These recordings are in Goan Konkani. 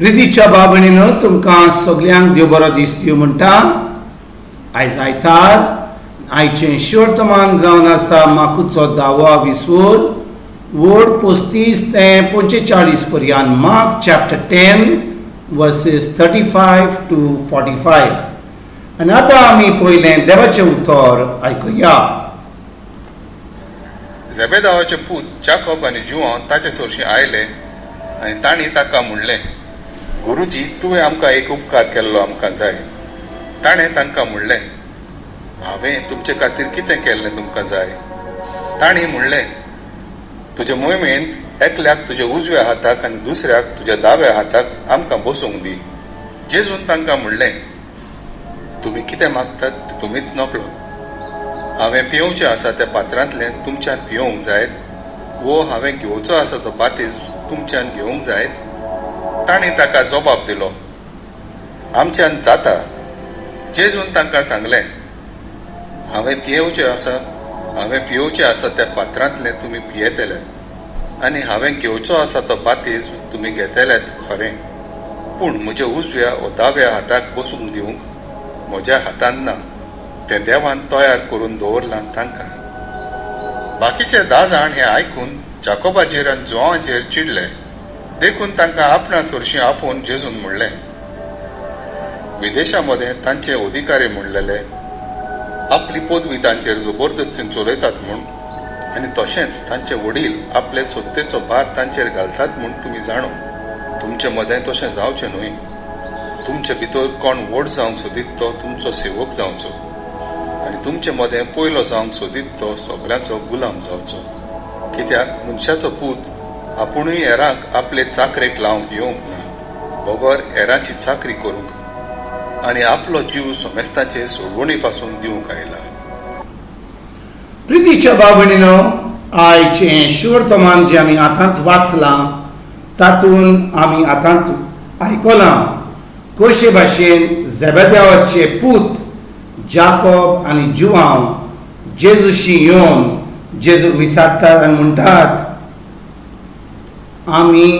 प्रितीच्या भाव भयणीनो, तुमकां सगल्यांक देव बरो दीस दिवं म्हणटा. आयज आयतार. आयचें वर्तमान जावन आसा माकुचो धावो विसवोर, वड 35 ते 45 पर्यंत. Mark chapter 10 verses 35 to 45. आनी आतां आमी पयलें देवाचें उतर आयकुया. झेबेदावाचे पूत जाकोब आनी जुवांव ताचे सरशीं आयले आनी तांणी ताका म्हणलें, "गुरुजी, तुवें आमकां एक उपकार केल्लो आमकां जाय." ताणें तांकां म्हणलें, "हांवें तुमचे खातीर कितें केल्लें तुमकां जाय?" तांणी म्हणलें, "तुजे मोहिमेंत एकल्याक तुज्या उजव्या हाताक आनी दुसऱ्याक तुज्या दाव्या हाताक आमकां बसूंक दी." जेजून तांकां म्हणलें, "तुमी कितें मागतात तें तुमीच नकळो. हांवें पियोवचें आसा त्या पात्रांतलें तुमच्यान पियोवंक जायत वो हांवें घेवचो आसा तो बातीज तुमच्यान घेवंक जायत?" तांणी ताका जबाब दिलो, "आमच्यान जाता." जेजून तांकां सांगलें, "हांवें पियोवचें आसा त्या पात्रांतलें तुमी पियेतले आनी हांवें घेवचो आसा तो बातीज तुमी घेतलेत खरें, पूण म्हज्या उजव्या वो दाव्या हाताक बसूंक दिवंक म्हज्या हातान ना. तें देवान तयार करून दवरलां तांकां." बाकीचे 10 जाण हें आयकून जाकोबाचेर आनी जुवांचेर चिडले. देखून तांकां आपणा सरशीं आपोवन जेजून म्हणलें, "विदेशा मदें तांचे अधिकारी म्हणलेले आपली पदवी तांचेर जबरदस्तीन चलयतात म्हूण आनी तशेंच तांचे वडील आपले सत्तेचो भार तांचेर घालतात म्हूण तुमी जाणो. तुमचे मदें तशें जावचें न्हय. तुमचे भितर कोण व्हड जावंक सोदीत तो तुमचो सेवक जावचो आनी तुमचे मदें पयलो जावंक सोदीत तो सगळ्यांचो गुलाम जावचो. कित्याक मनशाचो पूत आपुणूय हेरांक आपले चाकरेक लावंक येवंक ना, बगर हेरांची चाकरी करूंक आनी आपलो जीव समेस्तांचे सोडवणी पासून दिवंक आयला." प्रितीच्या भाव भयणीनो, आयचें शुवर्तमान जें आमी आतांच वाचलां, तातूंत आमी आतांच आयकलां कशे भाशेन झेबेदेवाचे पूत जाकोब आनी जुवांव जेजूशी येवन जेजूक विचारतात आनी म्हणटात, "आमी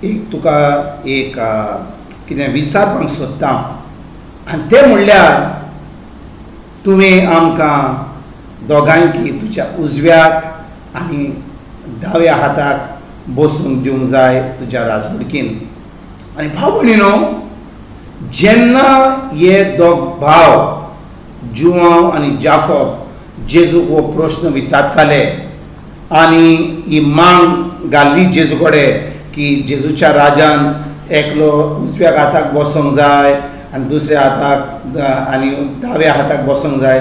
एक तुका एक कितें विचारपाक सोदता आनी तें म्हणल्यार तुवें आमकां दोगांयकी तुज्या उजव्याक आनी दाव्या हाताक बसूंक दिवंक जाय तुज्या राजवडकीन." आनी भाव भयणीनो, जेन्ना हे दोग भाव जुवांव आनी जाकोब जेजूक हो प्रश्न विचारताले आनी ही मांग घाल्ली जेजू कडेन की जेजूच्या राजान एकलो उजव्या हाताक बसोंक जाय आनी दुसऱ्या हाताक आनी दाव्या हाताक बसोंक जाय,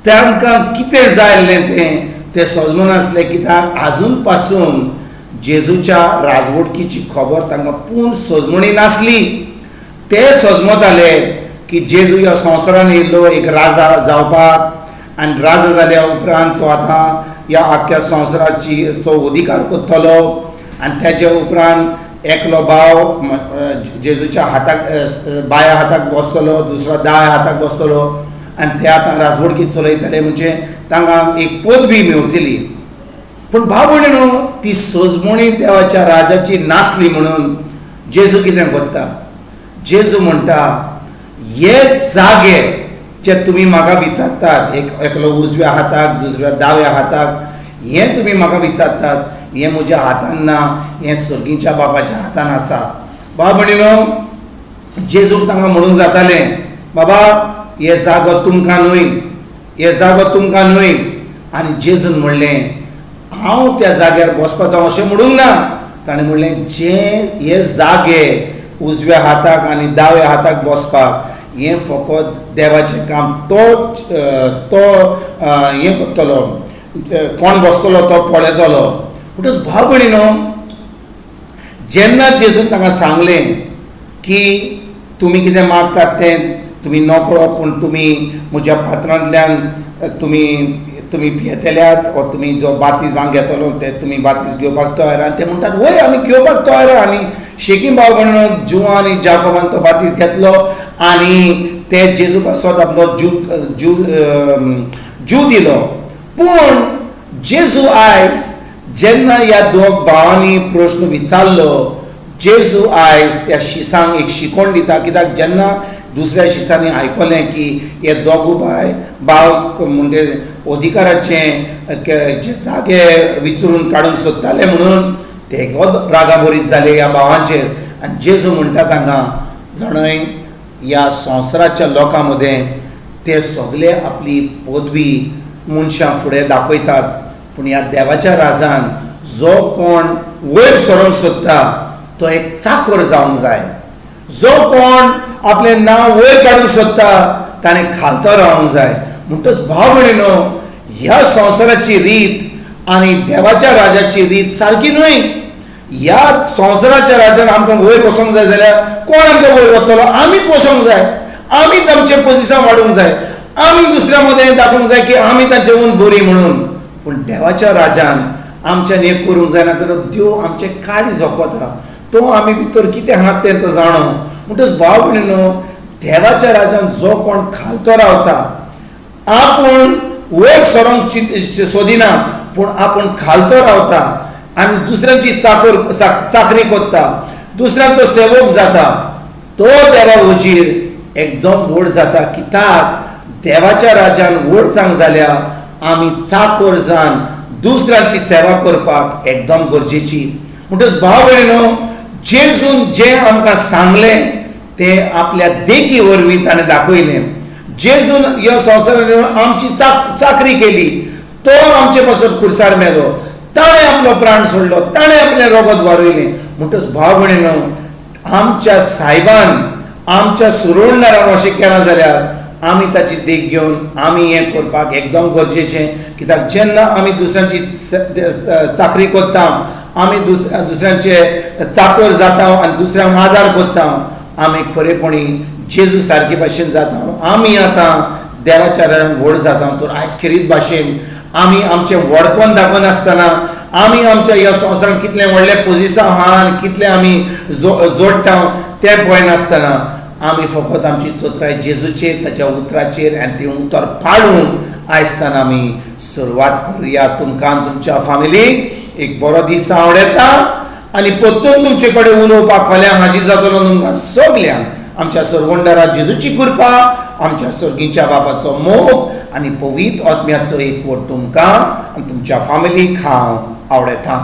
तांकां कितें जाय आसलें तें तें सजमनासलें, कित्याक आजून पासून जेजूच्या राजवडकीची खबर तांकां पूर्ण सजमणी नासली. ते सजमताले की जेजू ह्या संवसारान येयल्लो एक राजा जावपाक आनी राजा जाल्या उपरांत तो आतां ह्या आख्ख्या संवसाराची चो अधिकार करतलो आनी तेजे उपरांत एकलो भाव जेजूच्या हाताक बाया हाताक बसतलो, दुसरो दाव्या हाताक बसतलो आनी ते आतां राजवडकी चलयतले, म्हणजे तांकां एक पदवी मेवतली. पूण भाव भयणीनो, ती सजमणी देवाच्या राजाची नासली म्हणून जेजू कितें करता? जेजू म्हणटा, हे जागे जे तुमी म्हाका विचारतात, एक एकलो उजव्या हाताक, दुसऱ्या दाव्या हाताक, हें तुमी म्हाका विचारतात, हें म्हज्या हातान ना. हें सर्गीच्या बापाच्या हातान आसा. भाव भयणीनो, जेजूक तांकां म्हणूंक जातालें, "बाबा, हे जागो तुमकां न्हय, हे जागो तुमकां न्हय." आनी जेजून म्हणलें, "हांव त्या जाग्यार बसपाचो अशें म्हणूंक ना." ताणें म्हणलें, जे हे जागे उजव्या हाताक आनी दाव्या हाताक बसपाक, हें फकत देवाचें काम. तो तो हें करतलो, कोण बसतलो तो पळयतलो. म्हणटच भाव भयणीनो, जेन्ना जेजून तांकां सांगलें की तुमी कितें मागतात तें तुमी नकळो, पूण तुमी म्हज्या पात्रांतल्यान तुमी पियेतल्यात वो तुमी जो बातीज हांव घेतलो ते तुमी बातीज घेवपाक तयार? आनी ते म्हणटात, "वय, आमी घेवपाक तयार." आनी शेकी भाव भयणीनो, जुवांव आनी जाकोबान तो बातीज घेतलो आनी ते जेजू पासत आपलो जीव दिलो. पूण जेजू आयज जेन्ना ह्या दोग भावांनी प्रश्न विचारलो, जेजू आयज त्या शिसांक एक शिकवण दिता, कित्याक जेन्ना दुसऱ्या शिसांनी आयकलें की हे दोगू बाय भाव म्हणजे अधिकाराचे जे जागे विचरून काडूंक सोदताले म्हणून ते रागाभरीत जाले ह्या भावांचेर. आनी जेजू म्हणटा तांकां, जाणय ह्या संवसाराच्या लोकां मदें ते सगले आपली पदवी मनशां फुडें दाखयतात, पूण ह्या देवाच्या राजान जो कोण वयर सरोंक सोदता तो एक चाकर जावंक जाय. जो कोण आपलें नांव वयर काडूंक सोदता ताणें खालतो रावंक जाय. म्हणटच भाव भयणीनो, ह्या संवसाराची रीत आनी देवाच्या राजाची रीत सारकी न्हय. ह्या संवसाराच्या राजान आमकां वयर वचोंक जाय जाल्यार कोण आमकां वयर वतलो? आमीच वचोंक जाय, आमीच आमचें पोजिशन वाडोवंक जाय, आमी दुसऱ्या मदें दाखोवंक जाय की आमी तांचे हून बरी म्हणून. पूण देवाच्या राजान आमच्यान हें करूंक जायना, कारण देव आमचें काळीज झोपता, तो आमी भितर कितें आहा तें तो जाणो. म्हणटच भाव भयणीनो, देवाच्या राजान जो कोण खालतो रावता, आपूण वयर सरोंक सोदिना, पूण आपूण खालतो रावता आनी दुसऱ्यांची चाकरी करता, दुसऱ्यांचो सेवक जाता, तो देवा वजीर एकदम व्हड जाता. कित्याक देवाच्या राजान व्हड जावंक जाल्यार आमी चाकर जावन दुसऱ्यांची सेवा करपाक एकदम गरजेची. म्हणटच भाव भयणीनो, जेजून जें आमकां सांगलें तें आपल्या देखी वरवीं ताणें दाखयलें. जेजून ह्या संवसारान आमची चाकरी केली, तो आमचे पासत खुर्सार मेलो, ताणें आपलो प्राण सोडलो, ताणें आपलें रगत वारयलें. म्हणटच भाव भयणीनो, आमच्या सायबान आमच्या सुरोणदारान अशें केलां जाल्यार आमी ताची देख घेवन आमी हें करपाक एकदम गरजेचें. कित्याक जेन्ना आमी दुसऱ्यांची चाकरी करता, आमी दुसऱ्यांचे चाकर जाता आनी दुसऱ्यांक आदार करता, आमी खरेपणी जेजू सारके भाशेन जाता, आमी आतां देवाच्या राजान व्हड जाता. तर आयज खेरीत भाशेन आमी आमचें व्हडपण दाखयनासतना आमी आमच्या ह्या संवसारांत कितलें व्हडलें पोजिसांव आहा आनी कितलें आमी जोडटा तें पळयनासतना आमी फकत आमची चतुराय जेजूचेर, ताच्या उतराचेर आनी तें उतर पाळून आयजताना आमी सुरवात करुया. तुमकां तुमच्या फामिलीक एक बरो दीस आवडटा आनी परतून तुमचे कडेन उलोवपाक फाल्यां हाजीर जातलो. तुमकां सगल्यांक आमच्या सरवंडरा जेजूची कृपा, आमच्या सर्गीच्या बापाचो मोग आनी पवित्र आत्म्याचो एकवट तुमकां आनी तुमच्या फामिलीक हांव आवडटा.